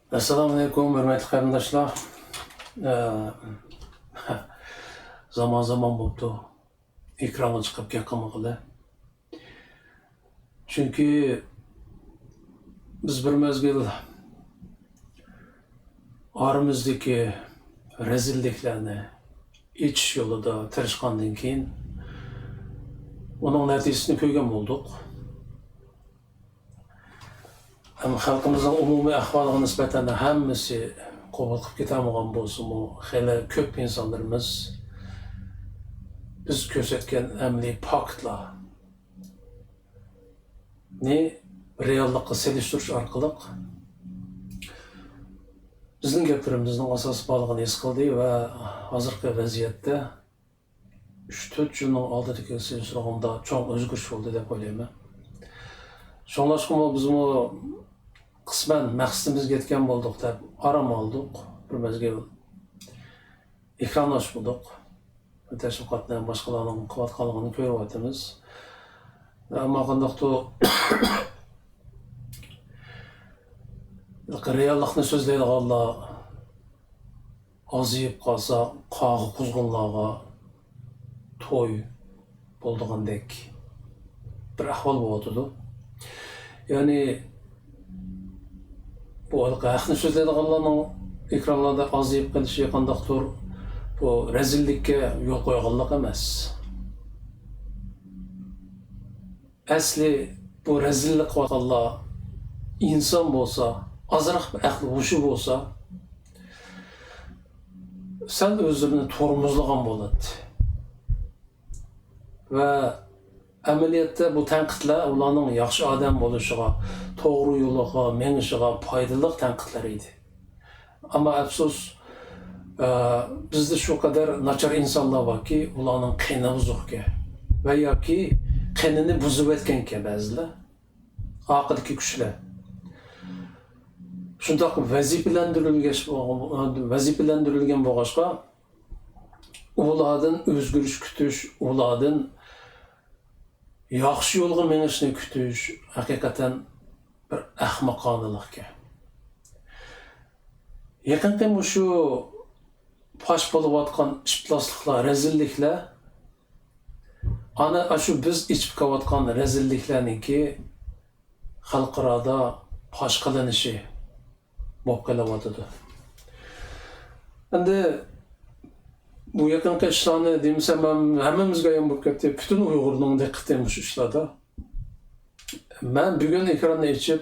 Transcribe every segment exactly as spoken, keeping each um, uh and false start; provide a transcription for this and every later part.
ئەسسالامۇئەلەيكۇم، ھۆرمەتلىك قېرىنداشلار. ئە، زامان-زامان بوپتۇ ئېكرانغا چىقىپ گەپ قىلمىغىلى. چۈنكى بىز بىر مەزگىل ئارىمىزدىكى رەزىللىكلەرنى ئېچىش يولىدا تىرىشقاندىن كېيىن، ئۇنىڭ نەتىجىسىنى كۆرگەن بولدۇق. ھەم خەلقىمىزنىڭ ئومۇمىي ئەھۋالىغا نىسبەتەن ھەممىسى قوبۇل قىلىپ كېتەلمىگەن بولسىمۇ، خېلى كۆپ ئىنسانلىرىمىز بىز كۆرسەتكەن ئەمەلىي پاكىتلارنى رېئاللىققا سېلىشتۇرۇش ئارقىلىق بىزنىڭ گەپلىرىمىزنىڭ ئاساسى بارلىقىنى ھېس قىلدى ۋە ھازىرقى ۋەزىيەتتە ئۈچ تۆت يىلنىڭ ئالدىدىكىگە سېلىشتۇرغاندا چوڭ ئۆزگىرىش بولدى دەپ ئويلايمەن. شۇڭلاشقىمۇ بىزمۇ قىسمەن مەقسىتىمىزگە يەتكەن بولدۇق دەپ ئارام ئالدۇق. بىر مەزگىل ئېكران ئاچمىدۇق. تەشۋىقاتنى باشقىلارنىڭ قىلىۋاتقانلىقىنى كۆرۈۋاتىمىز. ئەمما قانداقتۇر رېئاللىقنى سۆزلەيدىغانلار ئازىيىپ قالسا، قاغا قۇزغۇنلارغا توي بولىدىغاندەك بىر ئەھۋال بولۇۋاتىدۇ. يەنى بۇ ھېلىقى ھەقنى سۆزلەيدىغانلارنىڭ ئېكرانلاردا ئازىيىپ قېلىشى قانداقتۇر بۇ رەزىللىككە يول قويغانلىق ئەمەس. ئەسلى بۇ رەزىللىك قىلىۋاتقانلار ئىنسان بولسا، ئازراق بىر ئەقلى ھوشى بولسا، سەل ئۆزلىرىنى تورمۇزلىغان بولاتتى. ۋە ئەمەلىيەتتە بۇ تەنقىدلەر ئۇلارنىڭ ياخشى ئادەم بولۇشىغا، توغرا يولغا مېڭىشىغا پايدىلىق تەنقىدلەر ئىدى. ئەمما ئەپسۇس، ئە، بىزدە شۇ قەدەر ناچار ئىنسانلار باركى، ئۇلارنىڭ قېنى بۇزۇقكەن ۋە ياكى قېنىنى بۇزۇۋەتكەنكەن بەزىلەر. ئارقىدىكى كۈچلەر. شۇنداق ۋەزىپىلەندۈرۈلگەچ، ۋەزىپىلەندۈرۈلگەن بولغاچقا، ئۇلاردىن ئۆزگىرىش كۈتۈش، ئۇلاردىن ياخشى يولغا مېڭىشنى كۈتۈش ھەقىقەتەن بىر ئەخمىقانىلىقكەن. يېقىنقى مۇشۇ پاش بولۇۋاتقان ئىپلاسلىقلار، رەزىللىكلەر، ئانا، ئاشۇ بىز ئېچىپ كېلىۋاتقان رەزىللىكلەرنىڭكى خەلقئارادا پاش قىلىنىشى بولۇپ قېلىۋاتىدۇ. ئەمدى بۇ يېقىنقى ئىشلارنى دېمىسەم، ھەم-، ھەممىمىزگە ئايان بولۇپ كەتتى. پۈتۈن ئۇيغۇرنىڭ دىققىتى مۇشۇ ئىشلاردا. مەن بۈگۈن ئېكراننى ئېچىپ،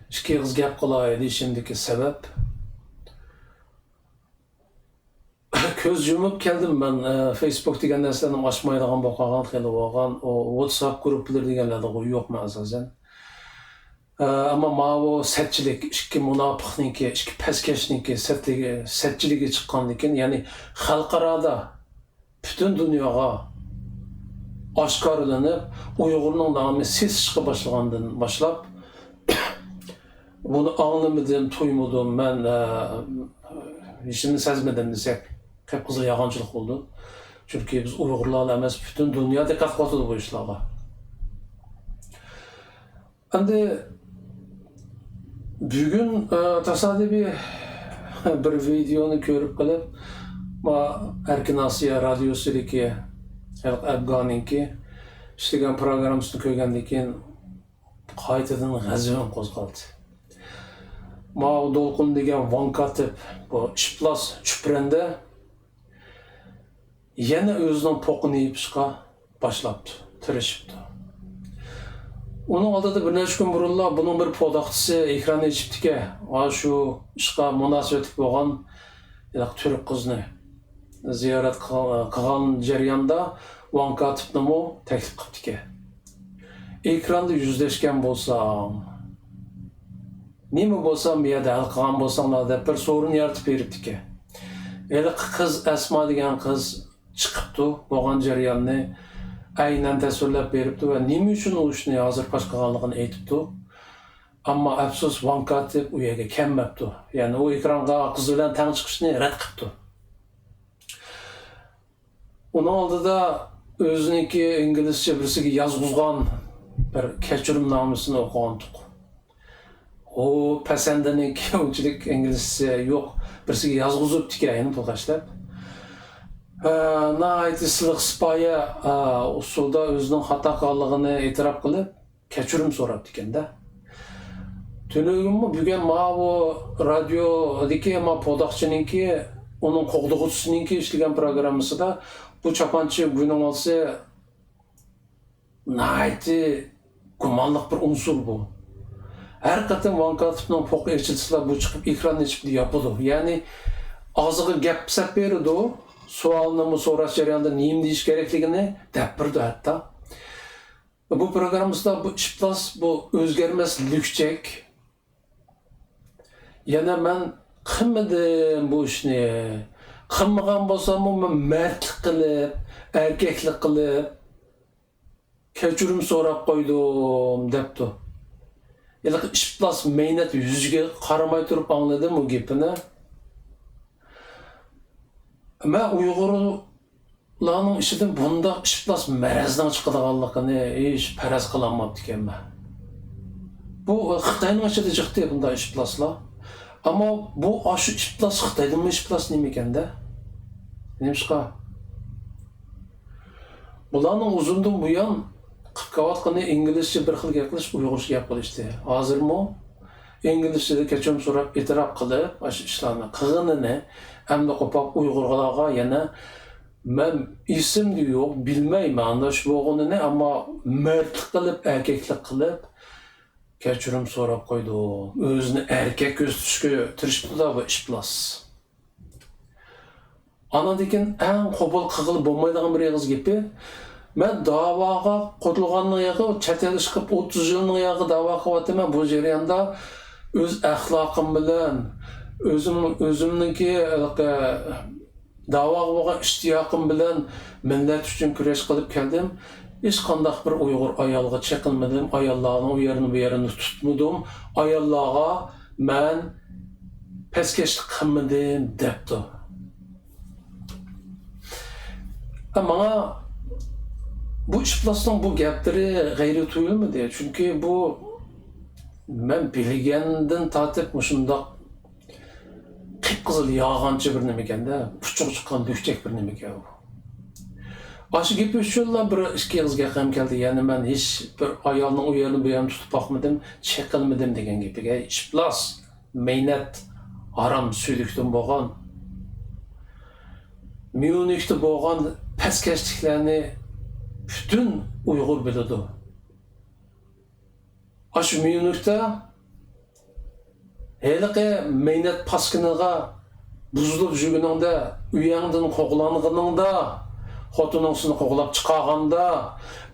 ئىككى ئېغىز گەپ قىلاي دېيىشىمدىكى سەۋەب، كۆز يۇمۇپ كەلدىم مەن، ئە، فېيسبۇك دېگەن نەرسىلەرنى ئاچمايدىغان بولۇپ قالغان، خېلى بولغان، ئۇ ۋاتساپ گۇرۇپپىلىرى دېگەنلەردىغۇ يوقمەن ئاساسەن. ئە، ئەمما ماۋۇ سەتچىلىك، ئىككى مۇناپىقنىڭكى، ئىككى پەسكەشنىڭكى سەتلىكى، سەتچىلىكى چىققاندىن كېيىن، يەنى خەلقئارادا پۈتۈن دۇنياغا ئاشكارىلىنىپ، ئۇيغۇرنىڭ نامى سېسىشقا باشلىغاندىن باشلاپ، بۇنى ئاڭلىمىدىم، تۇيمىدىم، مەن، ئە، ھېچنېمىنى سەزمىدىم دېسەك، قىپقىزىل يالغانچىلىق بولىدۇ. چۈنكى بىز ئۇيغۇرلارلا ئەمەس، پۈتۈن دۇنيا دىققەت قىلىۋاتىدۇ بۇ ئىشلارغا. ئەمدى بۈگۈن، ئە، تاسادىپىي بىر ۋىدېئونى كۆرۈپ قېلىپ، ما ئەركىن ئاسىيا رادىيوسىدىكى ھېلىقى ئەبگانىڭكى ئىشلىگەن پروگراممىسىنى كۆرگەندىن كېيىن قايتىدىن غەزىپىم قوزغالدى. ماۋۇ دولقۇن دېگەن ۋاڭ كاتىپ، بۇ ئىپلاس چۈپرەندە يەنە ئۆزىنىڭ پوقىنى يېپىشقا باشلاپتۇ، تىرىشىپتۇ. ئۇنىڭ ئالدىدا بىر نەچچە كۈن بۇرۇنلا بۇنىڭ بىر پوداقچىسى ئېكران ئېچىپتىكەن. ئاشۇ ئىشقا مۇناسىۋەتلىك بولغان ھېلىقى تۈرك قىزنى زىيارەت قىل-، قىلغان جەرياندا ۋاڭ كاتىپنىمۇ تەكلىپ قىپتىكەن. ئېكراندا يۈزلەشكەن بولساڭ، نېمە بولسا بۇ يەردە ھەل قىلغان بولساڭلار دەپ بىر سورۇن يارىتىپ بېرىپتىكەن. ھېلىقى قىز، ئەسما دېگەن قىز چىقىپتۇ، بولغان جەرياننى ئەينەن تەسۋىرلەپ بېرىپتۇ ۋە نېمە ئۈچۈن ئۇ ئىشنى ھازىر پاش قىلغانلىقىنى ئېيتىپتۇ. ئەمما ئەپسۇس، ۋاڭ كاتىپ ئۇ يەرگە كەلمەپتۇ. يەنى ئۇ ئېكرانغا قىز بىلەن تەڭ چىقىشنى رەت قىپتۇ. ئۇنىڭ ئالدىدا ئۆزىنىڭكى ئىنگلىزچە بىرسىگە يازغۇزغان بىر كەچۈرۈمنامىسىنى ئوقۇغانتۇق. ئۇ پەسەندىنىڭكى ئۇنچىلىك ئىنگلىزچە يوق، بىرسىگە يازغۇزۇپتىكەن يەنە پۇلغا ئىشلەپ. ھە، ناھايىتى سىلىق سىپايە، ھە، ئۇسۇلدا ئۆزىنىڭ خاتا قىلغانلىقىنى ئېتىراپ قىلىپ، كەچۈرۈم سوراپتىكەن-دە. تۈنۈگۈنمۇ بۈگۈن ماۋۇ رادىيودىكى، ما پوداقچىنىڭكى، ئۇنىڭ قوغدىغۇچىسىنىڭكى ئىشلىگەن پروگراممىسىدا بۇ چاپانچى گۇنىڭ ئالسى ناھايىتى گۇمانلىق بىر ئۇنسۇر بۇ. ھەر قېتىم ۋانكاتىپنىڭ پوقى ئېچىلسىلا بۇ چىقىپ ئېكراننى ئېچىپ ياپىدۇ. يەنى ئاغزىغا گەپ سەپ بېرىدۇ، سوئالنىمۇ سوراش جەريانىدا نېمە دېيىش كېرەكلىكىنى دەپ بېرىدۇ ھەتتا. بۇ پروگراممىسىدا بۇ ئىپلاس، بۇ ئۆزگەرمەس لۈكچەك. يەنە مەن قىلمىدىم بۇ ئىشنى. قىلمىغان بولساممۇ مەن مەردلىك قىلىپ، ئەركەكلىك قىلىپ، كەچۈرۈم سوراپ قويدۇم، دەپتۇ. ھېلىقى ئىپلاس مەينەت يۈزىگە قارىماي تۇرۇپ ئاڭلىدىم ئۇ گېپىنى. مەن ئۇيغۇرلارنىڭ ئىچىدىن بۇنداق ئىپلاس مەرەزنىڭ چىقىدىغانلىقىنى ھېچ پەرەز قىلالماپتىكەنمەن. بۇ خىتاينىڭ ئىچىدە چىقتى بۇنداق ئىپلاسلار. ئەمما بۇ ئاشۇ ئىپلاس خىتايدىنمۇ ئىپلاس نېمىكەندە؟ نېمىشقا؟ بۇلارنىڭ ئۇزۇندىن بۇيان قىلىپ كېلىۋاتقىنى ئىنگلىزچە بىر خىل گەپ قىلىش، ئۇيغۇرچە گەپ قىلىشتى. ھازىرمۇ ئىنگلىزچىدە كەچۈرۈم سوراپ، ئېتىراپ قىلىپ، ئاشۇ ئىشلارنى قىلغىنىنى ئەمدى قوپاپ ئۇيغۇرلارغا يەنە مەن ئېسىمدە يوق، بىلمەيمەن ئانداش بولغىنىنى، ئەمما مەردلىك قىلىپ، ئەركەكلىك قىلىپ، كەچۈرۈم سوراپ قويدۇم. ئۆزىنى ئەركەك كۆرسىتىشكە تىرىشىپتۇ-دە بۇ ئىپلاس. ئانىڭدىن كېيىن ئەڭ قوبۇل قىلغىلى بولمايدىغان بىر ئېغىز گېپى، مەن داۋاغا قوتۇلغاننىڭ ياقى، چەت ئەلگە چىقىپ ئوتتۇز يىلنىڭ ياقى داۋا قىلىۋاتىمەن. بۇ جەرياندا ئۆز ئەخلاقىم بىلەن، ئۆزۈم، ئۆزۈمنىڭكى ھېلىقى داۋاغا بولغان ئىشتىياقىم بىلەن مىللەت ئۈچۈن كۈرەش قىلىپ كەلدىم. ھېچقانداق بىر ئۇيغۇر ئايالغا چېقىلمىدىم، ئاياللارنىڭ ئۇ يېرىنى، بۇ يېرىنى تۇتمىدىم، ئاياللارغا مەن پەسكەشلىك قىلمىدىم، دەپتۇ. ماڭا بۇ ئىپلاسنىڭ بۇ گەپلىرى غەيرىي تۇيۇلمىدى، چۈنكى بۇ مەن بىلگەندىن تارتىپ مۇشۇنداق قىپقىزىل يالغانچى بىر نېمىكەندە، پۇچۇقى چىققان لۈكچەك بىر نېمىكەن ئۇ. ئاشۇ گېپى ئۈچۈنلا بىر ئىككى ئېغىز گېپىم كەلدى. يەنى مەن ھېچ بىر ئايالنىڭ ئۇ يېرىنى، بۇ يېرىنى تۇتۇپ باقمىدىم، چېقىلمىدىم دېگەن گېپىگە ئىپلاس، مەينەت، ھارام سۈيدۈكتىن بولغان، ميۇنختا بولغان پەسكەشلىكلەرنى پۈتۈن ئۇيغۇر بىلىدۇ. ئاشۇ ميۇنختا ھېلىقى مەينەت پاسكىنىغا بۇزۇلۇپ يۈرگىنىڭدە، ئۆيۈڭدىن قوغلانغىنىڭدا، خوتۇنۇڭ سېنى قوغلاپ چىقارغاندا،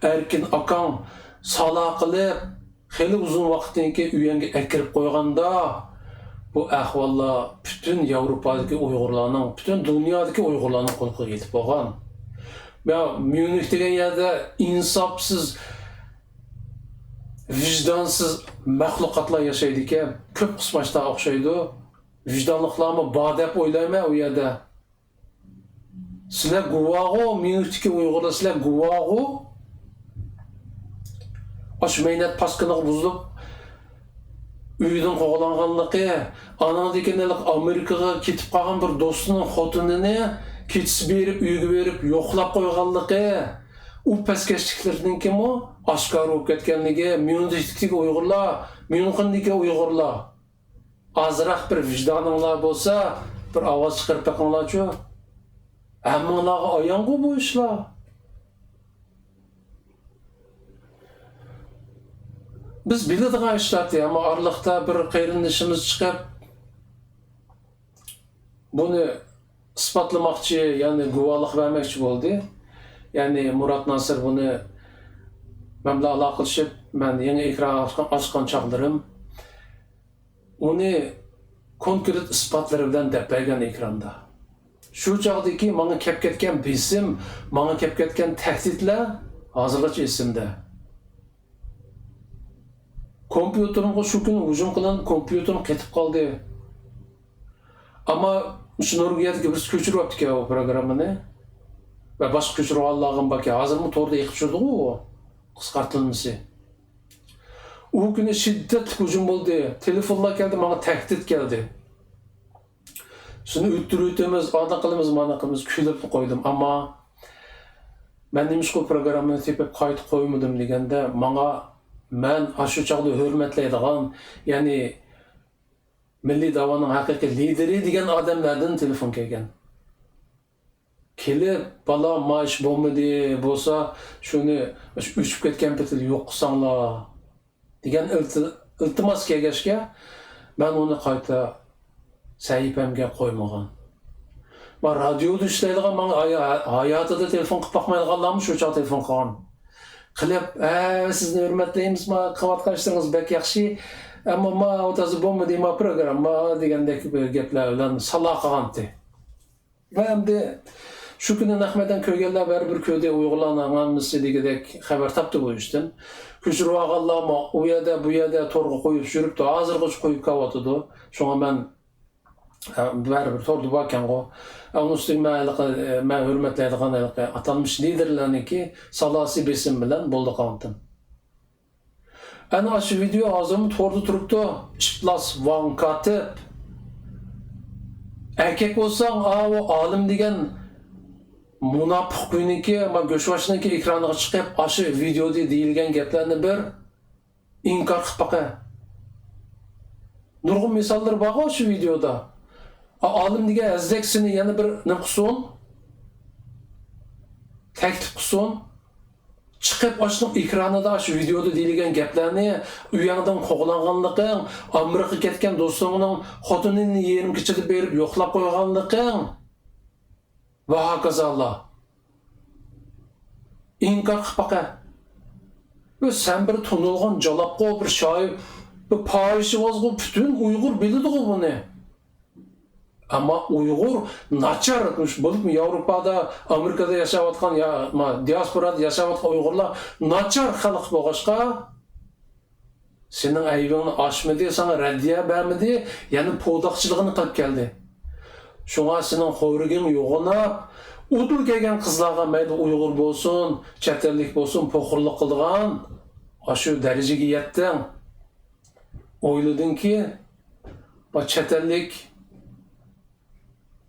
ئەركىن ئاكاڭ سالا قىلىپ، خېلى ئۇزۇن ۋاقىتتىن كېيىن ئۆيۈڭگە ئەكىرىپ قويغاندا، بۇ ئەھۋاللار پۈتۈن ياۋروپادىكى ئۇيغۇرلارنىڭ، پۈتۈن دۇنيادىكى ئۇيغۇرلارنىڭ قۇلىقىغا يېتىپ بولغان. يا ميۇنخ دېگەن يەردە ئىنساپسىز، ۋىجدانسىز مەخلۇقاتلار ياشايدىكەن. كۆپ قىسماشتا ئوخشايدۇ. ۋىجدانلىقلارمۇ بار دەپ ئويلايمەن ئۇ يەردە. سىلەر گۇۋاغۇ، ميۇنختىكى ئۇيغۇرلار، سىلەر گۇۋاغۇ. ئاشۇ مەينەت پاسكىنىغا بۇزۇلۇپ، ئۆيىدىن قوغلانغانلىقى، ئانىڭدىن كېيىن ھېلىقى ئامېرىكىغا كېتىپ قالغان بىر دوستىنىڭ خوتۇنىنى كېچىسى بېرىپ، ئۆيىگە بېرىپ يوقلاپ قويغانلىقى، ئۇ پەسكەشلىكلىرىنىڭكىمۇ ئاشكارا بولۇپ كەتكەنلىكى، ميۇنختىكى ئۇيغۇرلار، ميۇنخېندىكى ئۇيغۇرلار. ئازراق بىر ۋىجدانىڭلار بولسا، بىر ئاۋاز چىقىرىپ بېقىڭلارچۇ. ھەممىڭلارغا ئايانغۇ بۇ ئىشلار. بىز بىلىدىغان ئىشلار، ئەمما ئارىلىقتا بىر قېرىندىشىمىز چىقىپ، بۇنى ئىسپاتلىماقچى، يەنى گۇۋاھلىق بەرمەكچى بولدى. يەنى مۇرات ناسىر بۇنى مەن بىلەن ئالاقىلىشىپ، مەن يېڭى ئېكران ئاچقان، ئاچقان چاغلىرىم، ئۇنى كونكرېت ئىسپاتلىرى بىلەن دەپ بەرگەن ئېكراندا. شۇ چاغدىكى ماڭا كەپ كەتكەن بېسىم، ماڭا كەپ كەتكەن تەھدىتلەر ھازىرغىچە ئېسىمدە. كومپيۇتېرىمغا شۇ كۈنى ھۇجۇم قىلىنىپ، كومپيۇتېرىم قېتىپ قالدى. ئەمما مۇشۇ نورۋېگىيەدىكى بىرسى كۆچۈرۈۋاپتىكەن ئۇ پروگراممىنى. ۋە باشقا كۆچۈرۈۋالغانلارغىمۇ باركەن. ھازىرمۇ توردا ئېقىپ يۈرىدىغۇ ئۇ قىسقارتىلمىسى. ئۇ كۈنى شىددەتلىك ھۇجۇم بولدى. تېلېفونلار كەلدى، ماڭا تەھدىت كەلدى. سېنى ئۆلتۈرۈۋېتىمىز، ئانداق قىلىمىز، مانداق قىلىمىز، كۈلۈپلا قويدۇم. ئەمما مەن نېمىشقا بۇ پروگراممىنى تېپىپ قايتا قويمىدىم دېگەندە، ماڭا مەن ئاشۇ چاغدا ھۆرمەتلەيدىغان، يەنى مىللىي داۋانىڭ ھەقىقىي لىدىرى دېگەن ئادەملەردىن تېلېفون كەلگەن. كېلىپ، «بالا، ما ئىش بولمىدى، بولسا شۇنى ئۆچۈپ كەتكەن پېتىدە يوق قىلساڭلار» دېگەن ئىلتى-، ئىلتىماس كەلگەچكە، مەن ئۇنى قايتا سەھىپەمگە قويمىغان. ما رادىيودا ئىشلەيدىغان ماڭا ھايا-، ھاياتىدا تېلېفون قىلىپ باقمايدىغانلارمۇ شۇ چاغ تېلېفون قىلغان. قىلىپ، «ھە، سىزنى ھۆرمەتلەيمىز، ما قىلىۋاتقان ئىشلىرىڭىز بەك ياخشى. ئەمما ما ئۇ تازا بولمىدى، ما پروگرامما» دېگەندەك بىر گەپلەر بىلەن سالا قىلغانتى. ۋە ئەمدى شۇ كۈنى نەق مەيدان كۆرگەنلەر بەرىبىر كۆردى، ئۇيغۇرلارنىڭ ھەممىسى دېگۈدەك خەۋەر تاپتى بۇ ئىشتىن. كۆچۈرۈۋالغانلارمۇ ئۇ يەردە، بۇ يەردە تورغا قويۇپ يۈرۈپتۇ، ھازىرغىچە قويۇپ كېلىۋاتىدۇ. شۇڭا مەن، ھە، بەرىبىر توردا باركەنغۇ. ئۇنىڭ ئۈستىگە مەن ھېلىقى، مەن ھۆرمەتلەيدىغان ھېلىقى ئاتالمىش لىدېرلەرنىڭكى سالاسىي بېسىم بىلەن بولدى قالدىم. ئەنە ئاشۇ ۋىدېئو ھازىرمۇ توردا تۇرۇپتۇ. ئىپلاس ۋاڭ كاتىپ. ئەركەك بولساڭ، ئاۋۇ ئالىم دېگەن مۇناپىق گۇينىڭكى، ما گۆشۋاشنىڭكى ئېكرانىغا چىقىپ، ئاشۇ ۋىدېئودا دېيىلگەن گەپلەرنى بىر ئىنكار قىلىپ باقە. نۇرغۇن مىساللىرى بارغۇ شۇ ۋىدېئودا. ئا-، ئالىم دېگەن ھەززەك سېنى يەنە بىر نېمە قىلسۇن؟ تەكلىپ قىلسۇن. چىقىپ ئاشۇنىڭ ئېكرانىدا، شۇ ۋىدېئودا دېيىلگەن گەپلەرنى، ئۆيۈڭدىن قوغلانغانلىقىڭ، ئامېرىكىغا كەتكەن دوستۇڭنىڭ خوتۇنىنى يېرىم كېچىدە بېرىپ يوقلاپ قويغانلىقىڭ ۋە ھاكازالار. ئىنكار قىلىپ باقە. ۋە سەن بىر تونۇلغان جالاپقۇ، بىر شائىر، بىر پاھىشىۋازغۇ، پۈتۈن ئۇيغۇر بىلىدىغۇ بۇنى. ئەمما ئۇيغۇر ناچار، بولۇپمۇ ياۋروپادا، ئامېرىكىدا ياشاۋاتقان يا، ما، دىياسپورادا ياشاۋاتقان ئۇيغۇرلار ناچار خەلق بولغاچقا، سېنىڭ ئەيىبىڭنى ئاچمىدى، ساڭا رەددىيە بەرمىدى، يەنە پوداقچىلىقىنى قىلىپ كەلدى. شۇڭا سېنىڭ خورىكىڭ يوغىناپ، ئۇدۇل كەلگەن قىزلارغا مەيلى ئۇيغۇر بولسۇن، چەت ئەللىك بولسۇن، پوخۇرلۇق قىلىدىغان ئاشۇ دەرىجىگە يەتتىڭ. ئويلىدىڭكى، بۇ چەت ئەللىك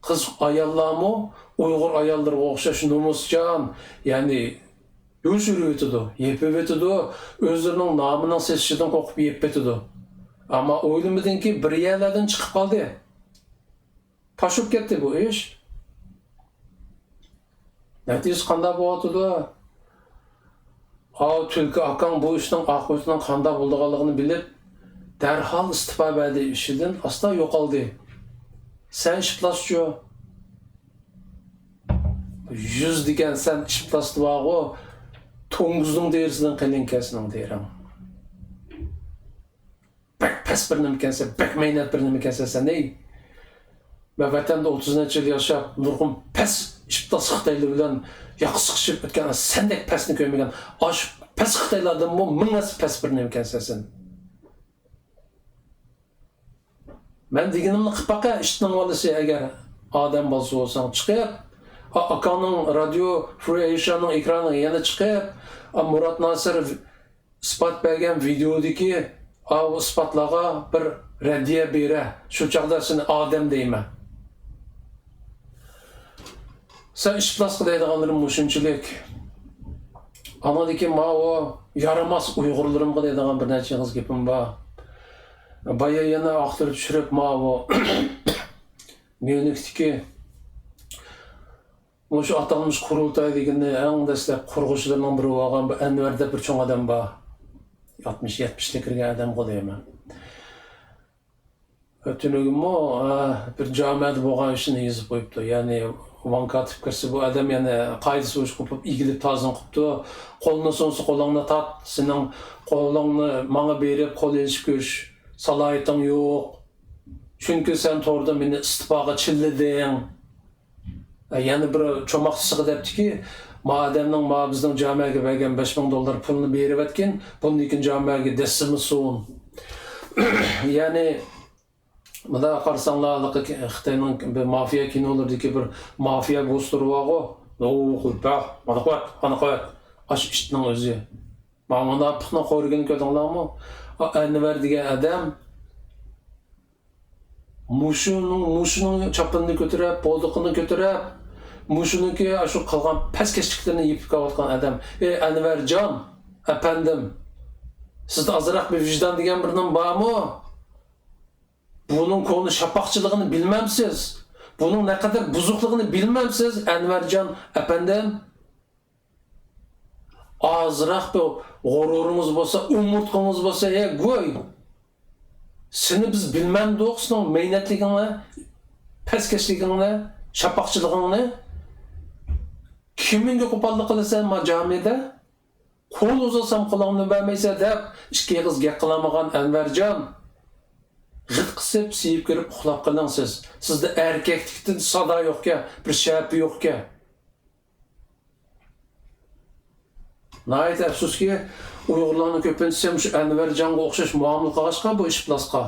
قىز ئاياللارمۇ ئۇيغۇر ئاياللىرىغا ئوخشاش نومۇسچان، يەنى يوشۇرۇۋېتىدۇ، يېپىۋېتىدۇ، ئۆزلىرىنىڭ نامىنىڭ سېسىشىدىن قورقۇپ يېپىۋېتىدۇ. ئەمما ئويلىمىدىڭكى، بىر يەرلەردىن چىقىپ قالدى. پاش بولۇپ كەتتى بۇ ئىش. نەتىجىسى قانداق بولۇۋاتىدۇ؟ ئاۋۇ تۈلكە ئاكاڭ بۇ ئىشنىڭ ئاقىۋىتىنىڭ قانداق بولىدىغانلىقىنى بىلىپ، دەرھال ئىستېپا بەردى، ئىشىدىن ئاستا يوقالدى. سەن ئىپلاسچۇ؟ يۈز دېگەن سەن ئىپلاستا بارغۇ، توڭگۇزنىڭ دېرىسىدىن قېلىنكەن سېنىڭ دېرىڭ. بەك پەس بىر نېمىكەنسەن، بەك مەينەت بىر نېمىكەنسەن سەن، ھەي! مەن ۋەتەندە ئوتتۇز نەچچە يىل ياشاپ، نۇرغۇن پەس ئىپلاس خىتايلار بىلەن ياقا سىقىشىپ ئۆتكەن، سەندەك پەسنى كۆرمىگەن. ئاشۇ پەس خىتايلاردىنمۇ مىڭ ھەسسە پەس بىر نېمىكەنسەن سەن. مەن دېگىنىمنى قىلىپ باقە، ئىتنىڭ بالىسى، ئەگەر ئادەم بالىسى بولساڭ، چىقىپ، ئا-، ئاكاڭنىڭ رادىيو فرى ئېشىيانىڭ ئېكرانىغا يەنە چىقىپ، ئا، مۇرات ناسىر ئىسپات بەرگەن ۋىدېودىكى ئاۋۇ ئىسپاتلارغا بىر رەددىيە بېرە، شۇ چاغدا سېنى ئادەم دەيمەن. سەن ئىپلاسقا دەيدىغانلىرىم مۇشۇنچىلىك. ئانىڭدىن كېيىن ماۋۇ يارىماس ئۇيغۇرلىرىمغا دەيدىغان بىر نەچچە ئېغىز گېپىم بار. بايا يەنە ئاختۇرۇپ چۈشۈرۈپ ماۋۇ ميۇنختىكى مۇشۇ ئاتالمىش قۇرۇلتاي دېگىنى ئەڭ دەسلەپ قۇرغۇچىلىرىنىڭ بىرى بولغان بۇ ئەنۋەر دەپ بىر چوڭ ئادەم بار. ئاتمىش، يەتمىشلىككە كىرگەن ئادەمغۇ دەيمەن. تۈنۈگۈنمۇ، ئە، بىر جامەدە بولغان ئىشنى يېزىپ قويۇپتۇ. يەنى ۋاڭ كاتىپ كىرسە بۇ ئادەم يەنە قائىدىسى بويىچە قوپۇپ، ئېگىلىپ تازىنى قىپتۇ. قولنى سۇنسا قولۇڭنى تارت، سېنىڭ قولۇڭنى ماڭا بېرىپ قول ئېلىشىپ كۆرۈش سالاھىيىتىڭ يوق. چۈنكى سەن توردا مېنى ئىستېپاغا چىللىدىڭ. يەنە بىر چوماق تېشىغا دەپتىكى، ما ئادەمنىڭ ما بىزنىڭ جامەگە بەرگەن بەش مىڭ دوللار پۇلىنى بېرىۋەتكىن، بۇندىن كېيىن جامەگە دەسسىمىسۇن. يەنى، مۇنداق قارىساڭلار، ھېلىقى خىتاينىڭ بىر مافىيا كىنولىرىدىكى بىر مافىيا بوسلىرى بارغۇ، «ئوۋ، قىلىپ بەر، مانا قويۇۋەت، ئانا قويۇۋەت.» ئاشۇ ئىتنىڭ ئۆزى. مانا مۇناپىقنىڭ خورىكىنى كۆردۈڭلارمۇ؟ ئەنۋەر دېگەن ئادەم مۇشۇنىڭ، مۇشۇنىڭ چاپىنىنى كۆتۈرۈپ، بولدىقىنى كۆتۈرۈپ، مۇشۇنىڭكى ئاشۇ قىلغان پەسكەشلىكلىرىنى يېپىپ كېلىۋاتقان ئادەم. ئەي ئەنۋەرجان ئەپەندىم، سىزدە ئازراق بىر ۋىجدان دېگەن بىر نېمە بارمۇ؟ بۇنىڭ كونا شاپاقچىلىقىنى بىلمەمسىز؟ بۇنىڭ نەقەدەر بۇزۇقلۇقىنى بىلمەمسىز، ئەنۋەرجان ئەپەندىم؟ ئازراق بىر غۇرۇرىڭىز بولسا، ئومۇرتقىڭىز بولسا، ھە گۇي، سېنى بىز بىلمەمدۇق، سېنىڭ مەينەتلىكىڭنى، پەسكەشلىكىڭنى، شاپاقچىلىقىڭنى؟ كىمىڭگە قوپاللىق قىلىسەن ما جامىدە؟ قول ئۇزاتسام قولۇڭنى بەرمەيسەن دەپ ئىككى ئېغىز گەپ قىلالمىغان ئەنۋەرجان، غىت قىسىپ سىيىپ كىرىپ ئۇخلاپ قېلىڭ سىز. سىزدە ئەركەكلىكتىن سادا يوقكەن، بىر شەپە يوقكەن. ناھايىتى ئەپسۇسكى، ئۇيغۇرلارنىڭ كۆپىنچىسى مۇشۇ ئەنۋەرجانغا ئوخشاش مۇئامىلە قىلغاچقا بۇ ئىپلاسقا.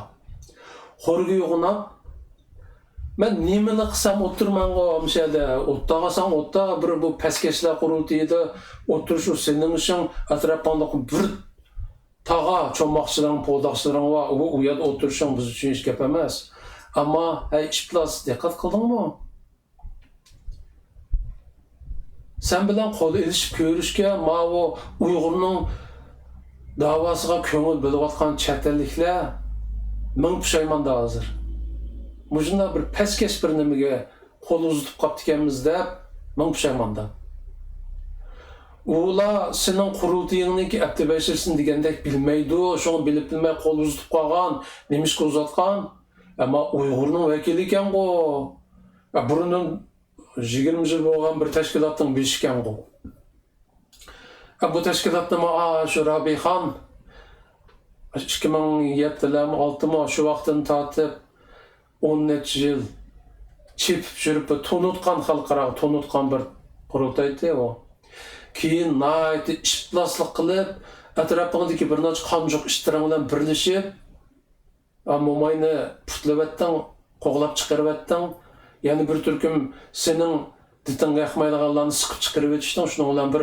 خورىگە يوغىناپ، مەن نېمىلا قىلسام ئولتۇرمانغۇ مۇشۇ يەردە. ئولتۇرغانساڭ ئولتۇر، بىر بۇ پەسكەشلەر قۇرۇلتىيىدا ئولتۇرۇش، ئۇ سېنىڭ ئىشىڭ، ئەتراپىڭدا بىر تاغا چوماقچىلىرىڭ، پوداقچىلىرىڭ بار، ئۇ، ئۇ يەردە ئولتۇرۇشۇڭ بىز ئۈچۈن ھېچ گەپ ئەمەس. ئەمما، ھەي ئىپلاس، دىققەت قىلدىڭمۇ؟ سەن بىلەن قول ئېلىشىپ كۆرۈشكە ماۋۇ ئۇيغۇرنىڭ داۋاسىغا كۆڭۈل بۆلۈۋاتقان چەت ئەللىكلەر مىڭ پۇشايماندا ھازىر. مۇشۇنداق بىر پەسكەش بىر نېمىگە قول ئۇزىتىپ قاپتىكەنمىز دەپ مىڭ پۇشايماندا. ئۇلار سېنىڭ قۇرۇلتىيىڭنىڭكى ئەپتى بەشىرسىنى دېگەندەك بىلمەيدۇ، شۇڭا بىلىپ بىلمەي قول ئۇزىتىپ قالغان، نېمىشقا ئۇزاتقان؟ ئەمما ئۇيغۇرنىڭ ۋەكىلى ئىكەنغۇ. يا، بۇرۇندىن يىگىرمە يىل بولغان بىر تەشكىلاتنىڭ بېشى ئىكەنغۇ. يا، بۇ تەشكىلاتنىمۇ، ئا، شۇ رابىيخان، ئىككى مىڭ يەتتىلەرمۇ، ئالتىمۇ، شۇ ۋاقىتتىن تارتىپ ئون نەچچە يىل چېپىپ يۈرۈپ، بىر تونۇتقان، خەلقئاراغا تونۇتقان بىر قۇرۇلتايتى ئۇ. كېيىن ناھايىتى ئىپلاسلىق قىلىپ، ئەتراپىڭدىكى بىر نەچچە قانجۇق ئىتلىرىڭ بىلەن بىرلىشىپ، ئا، موماينى پۇتلىۋەتتىڭ، قوغلاپ چىقىرىۋەتتىڭ. يەنە بىر تۈركۈم سېنىڭ دىتىڭگە ياقمايدىغانلارنى سىقىپ چىقىرىۋېتىشتىڭ. شۇنىڭ بىلەن بىر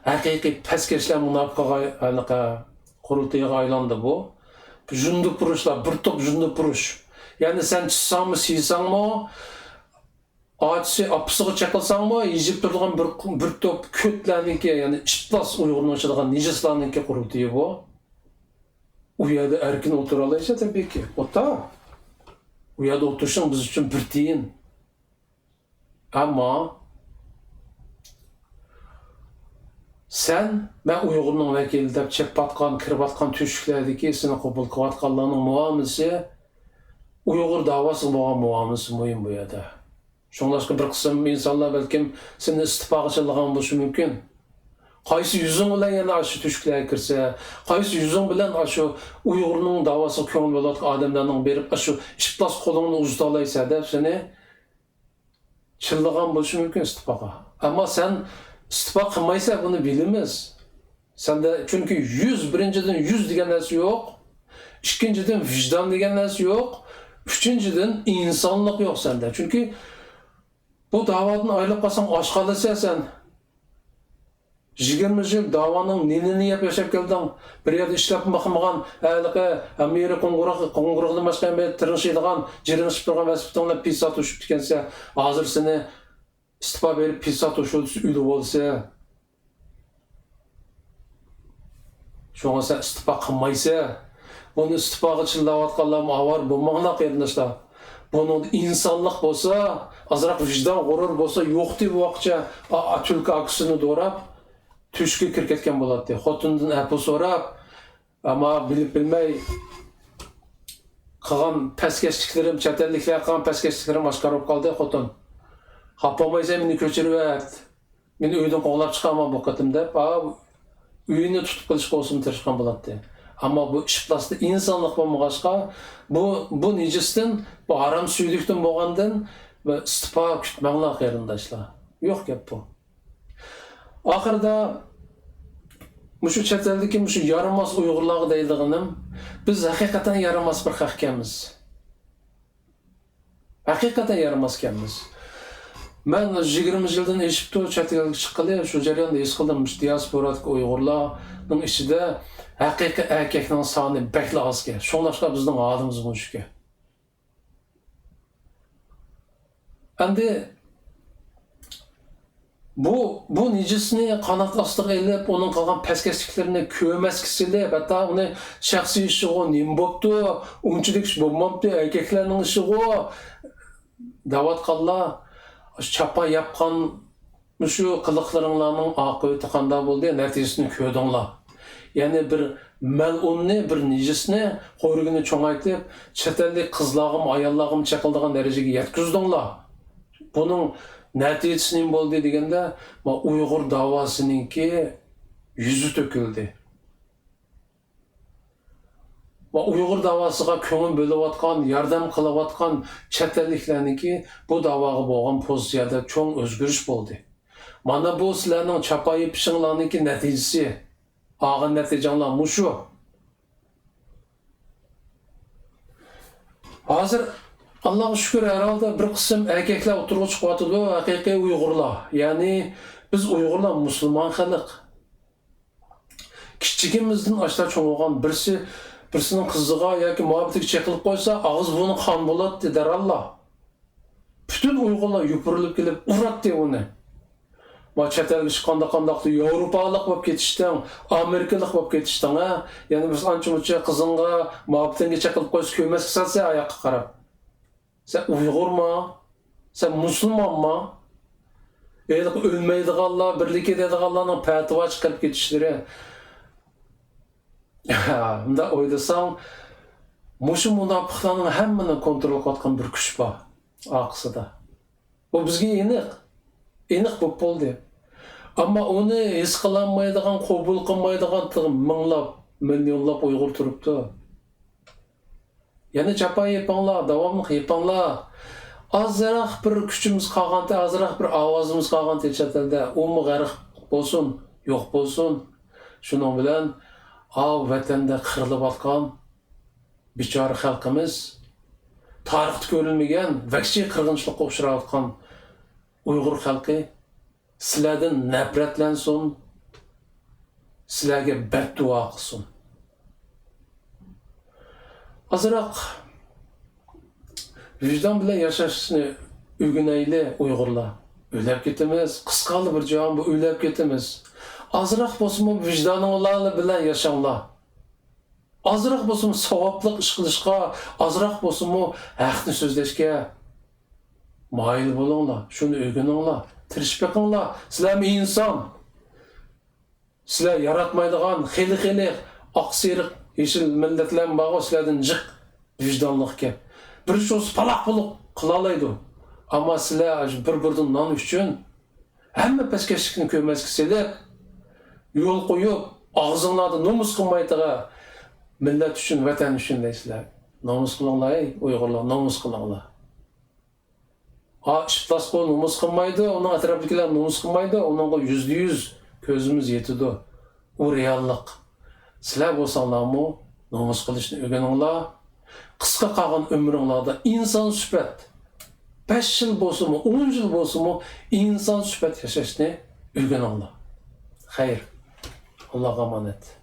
ھەقىقىي پەسكەشلەر مۇناپىقىغا، ھېلىقى، قۇرۇلتىيىغا ئايلاندى بۇ. جۇندىپۇرۇشلار، بىر توپ جۇندىپۇرۇش. يەنى سەن چىشساڭمۇ، سىيساڭمۇ، ئاچىسى ئاپىسىغا چېقىلساڭمۇ، يېزىپ تۇرىدىغان بىر، بىر توپ كۆتلەرنىڭكى، يەنى ئىپلاس ئۇيغۇرنىڭ ئىچىدىغان نىجىسلارنىڭكى قۇرۇلتىيى بۇ. ئۇ يەردە ئەركىن ئولتۇرالايسەن تەبىئىيكى. ئولتۇر. ئۇ يەردە ئولتۇرۇشۇڭ بىز ئۈچۈن بىر تىيىن. ئەمما سەن، مەن ئۇيغۇرنىڭ ۋەكىلى دەپ چېپىۋاتقان، كىرىۋاتقان تۆشۈكلەردىكى سېنى قوبۇل قىلىۋاتقانلارنىڭ مۇئامىلىسى، ئۇيغۇر داۋاسىغا بولغان مۇئامىلىسى مۇھىم بۇ يەردە. شۇڭلاشقا بىر قىسىم ئىنسانلار بەلكىم سېنى ئىستىپاغا چىللىغان بولۇشى مۇمكىن. قايسى يۈزۈڭ بىلەن يەنە ئاشۇ تۆشۈكلەرگە كىرسە، قايسى يۈزۈڭ بىلەن ئاشۇ ئۇيغۇرنىڭ داۋاسىغا كۆڭۈل بۆلۈۋاتقان ئادەملەرنىڭ بېرىپ ئاشۇ ئىپلاس قولۇڭنى ئۇزىتالايسەن دەپ سېنى چىللىغان بولۇشى مۇمكىن ئىستىپاغا. ئەمما سەن ئىستىپا قىلمايسەن، بۇنى بىلىمىز. سەندە چۈنكى يۈز، بىرىنچىدىن يۈز دېگەن نەرسە يوق. ئىككىنچىدىن ۋىجدان دېگەن نەرسە يوق. ئۈچىنچىدىن ئىنسانلىق يوق سەندە. چۈنكى بۇ داۋادىن ئايرىلىپ قالساڭ ئاچ قالىسەن سەن. يىگىرمە يىل داۋانىڭ نېنىنى يەپ ياشاپ كەلدىڭ؟ بىر يەردە ئىشلەپ باقمىغان، ھېلىقى ھەممە يېرى قوڭغۇراق، قوڭغۇراقلىماشقا ھەممە يەردە تىرىڭشىيدىغان، جىرىڭشىپ تۇرغان ۋەسىپىتىڭ بىلەن پىسا توشۇپتىكەنسەن. ھازىر سېنى ئىستىپا بېرىپ پىسا توشۇۋالسا ئۆلۈۋالسا. شۇڭا سەن ئىستىپا قىلمايسەن. بۇنى ئىستىپاغا چىللاۋاتقانلارمۇ ئاۋارە بولماڭلار قېرىنداشلار. بۇنىڭدا ئىنسانلىق بولسا، ئازراق ۋىجدان، غۇرۇر بولسا، يوقتى بۇ ۋاقىتچە ئا-، ئا-، تۈلكە ئاكىسىنى دوراپ، تۆشۈككە كىرىپ كەتكەن بولاتتى. خوتۇنىدىن ئەپۇ سوراپ، ئەمما بىلىپ بىلمەي قىلغان پەسكەشلىكلىرىم، چەت ئەللىكلەر قىلغان پەسكەشلىكلىرىم ئاشكارا بولۇپ قالدى، خوتۇن. خاپا بولمايسەن، مېنى كۆچۈرۈۋەت. مېنى ئۆيدىن قوغلاپ چىقارما بۇ قېتىم دەپ، ئا، ئۆيىنى تۇتۇپ قېلىشقا بولسىمۇ تىرىشقان بولاتتى. ئەمما بۇ ئىپلاستا ئىنسانلىق بولمىغاچقا، بۇ، بۇ نىجىستىن، بۇ ھارام سۈيدۈكتىن بولغاندىن، بۇ ئىستىپا كۈتمەڭلار قېرىنداشلار. يوق گەپ بۇ. ئاخىرىدا مۇشۇ چەت ئەلدىكى مۇشۇ يارىماس ئۇيغۇرلارغا دەيدىغىنىم، بىز ھەقىقەتەن يارىماس بىر خەقكەنمىز. ھەقىقەتەن يارىماس ئىكەنمىز. مەن يىگىرمە يىلدىن ئېشىپتۇ چەت ئەلگە چىققىلى، شۇ جەرياندا ھېس قىلدىم، مۇشۇ دىياسپورادىكى ئۇيغۇرلارنىڭ ئىچىدە ھەقىقىي ئەركەكنىڭ سانى بەكلا ئازكەن. شۇڭلاشقا بىزنىڭ ھالىمىز مۇشۇكەن. ئەمدى بۇ، بۇ نىجىسنى قانات ئاستىغا ئېلىپ، ئۇنىڭ قىلغان پەسكەشلىكلىرىنى كۆرمەسكە سېلىپ، ھەتتا ئۇنى شەخسىي ئىشىغۇ، نېمە بوپتۇ، ئۇنچىلىك ئىش بولمامتى، ئەركەكلەرنىڭ ئىشىغۇ دەۋاتقانلار، چاپا ياپقان مۇشۇ قىلىقلىرىڭلارنىڭ ئاقىۋىتى قانداق بولدى؟ نەتىجىسىنى كۆردۈڭلار. يەنى بىر مەلئۇننى، بىر نىجىسنى، خورىكىنى چوڭايتىپ، چەت ئەللىك قىزلارغىمۇ، ئاياللارغىمۇ چېقىلىدىغان دەرىجىگە يەتكۈزدۈڭلار. بۇنىڭ نەتىجىسى نېمە بولدى دېگەندە، ما ئۇيغۇر داۋاسىنىڭكى يۈزى تۆكۈلدى. ۋە ئۇيغۇر داۋاسىغا كۆڭۈل بۆلۈۋاتقان، ياردەم قىلىۋاتقان چەت ئەللىكلەرنىڭكى بۇ داۋاغا بولغان پوزىتسىيەدە چوڭ ئۆزگىرىش بولدى. مانا بۇ سىلەرنىڭ چاپا يېپىشىڭلارنىڭكى نەتىجىسى. ئالغان نەتىجەڭلار مۇشۇ. ھازىر، ئاللاغا شۈكۈر، ھەر ھالدا بىر قىسىم ئەركەكلەر ئوتتۇرىغا چىقىۋاتىدۇ، ھەقىقىي ئۇيغۇرلار. يەنى، بىز ئۇيغۇرلار مۇسۇلمان خەلق. كىچىكىمىزدىن ئاشتا چوڭ بولغان بىرسى، بىرسىنىڭ قىزىغا ياكى مۇھەببىتىگە چېقىلىپ قويسا، ئاغزى بۇرنى قان بولاتتى دەرھاللا. پۈتۈن ئۇيغۇرلار يوپۇرۇلۇپ كېلىپ ئۇراتتى ئۇنى. ما چەت ئەلگە چىققاندا قانداقتۇ ياۋروپالىق بولۇپ كېتىشتىڭ، ئامېرىكىلىق بولۇپ كېتىشتىڭ، ھە؟ يەنە بىرسى ئانچە-مۇنچە قىزىڭغا، مۇھەببىتىڭگە چېقىلىپ قويسا كۆرمەسكە سالسا ئاياققا قاراپ. سەن ئۇيغۇرما؟ سەن مۇسۇلمانما؟ ھېلىقى ئۆلمەيدىغانلار بىرلىكى دەيدىغانلارنىڭ پەتىۋا چىقىرىپ كېتىشلىرى. مۇنداق ئويلىساڭ، مۇشۇ مۇناپىقلارنىڭ ھەممىنى كونترول قىلىۋاتقان بىر كۈچ بار ئارقىسىدا. بۇ بىزگە ئېنىق. ئېنىق بولۇپ بولدى. ئەمما ئۇنى ھېس قىلالمايدىغان، قوبۇل قىلمايدىغان تېخى مىڭلاپ، مىليونلاپ ئۇيغۇر تۇرۇپتۇ. يەنە جاپا يېپىڭلار، داۋاملىق يېپىڭلار. ئازراق بىر كۈچىمىز قالغانتى، ئازراق بىر ئاۋازىمىز قالغانتى چەت ئەلدە، ئۇمۇ غەرق بولسۇن، يوق بولسۇن. شۇنىڭ بىلەن ئاۋۇ ۋەتەندە قىرىلىۋاتقان بىچارە خەلقىمىز، تارىختا كۆرۈلمىگەن ۋەھشىي قىرغىنچىلىققا ئۇچراۋاتقان ئۇيغۇر خەلقى سىلەردىن نەپرەتلەنسۇن، سىلەرگە بەددۇئا قىلسۇن. ئازراق ۋىجدان بىلەن ياشاشنى ئۆگىنەيلى، ئۇيغۇرلار. ئۆلەپ كېتىمىز، قىسقالى بىر جاھان بۇ، ئۆلەپ كېتىمىز. ئازراق بولسىمۇ ۋىجدانىڭلار بىلەن ياشاڭلار. ئازراق بولسىمۇ ساۋابلىق ئىش قىلىشقا، ئازراق بولسىمۇ ھەقنى سۆزلەشكە مايىل بولۇڭلار، شۇنى ئۆگىنىڭلار، تىرىشىپ بېقىڭلار. سىلەرمۇ ئىنسان. سىلەر ياراتمايدىغان خېلى-خېلى ئاق سېرىق يېشىل مىللەتلەرمۇ بارغۇ، سىلەردىن جىق ۋىجدانلىق ئىكەن. بىر ئىش بولسا پالاق-پۇلۇق قىلالايدۇ. ئەمما سىلەر بىر بۇردىن نان ئۈچۈن ھەممە پەسكەشلىكنى كۆرمەسكە سېلىپ، يول قويۇپ، ئاغزىڭلاردا نومۇس قىلمايتىغا، مىللەت ئۈچۈن، ۋەتەن ئۈچۈن دەيسىلەر. نومۇس قىلىڭلار، ئەي ئۇيغۇرلار، نومۇس قىلىڭلار. ئا، ئىپلاسقۇ نومۇس قىلمايدۇ، ئۇنىڭ ئەتراپىدىكىلەر نومۇس قىلمايدۇ، ئۇنىڭغا يۈزدە يۈز كۆزىمىز يېتىدۇ. ئۇ رېئاللىق. سىلەر بولساڭلارمۇ نومۇس قىلىشنى ئۆگىنىڭلار. قىسقا قالغان ئۆمرۈڭلاردا ئىنسان سۈپەت، بەش يىل بولسىمۇ، ئون يىل بولسىمۇ، ئىنسان سۈپەت ياشاشنى ئۆگىنىڭلار. خەير، ئاللاغا ئامانەت.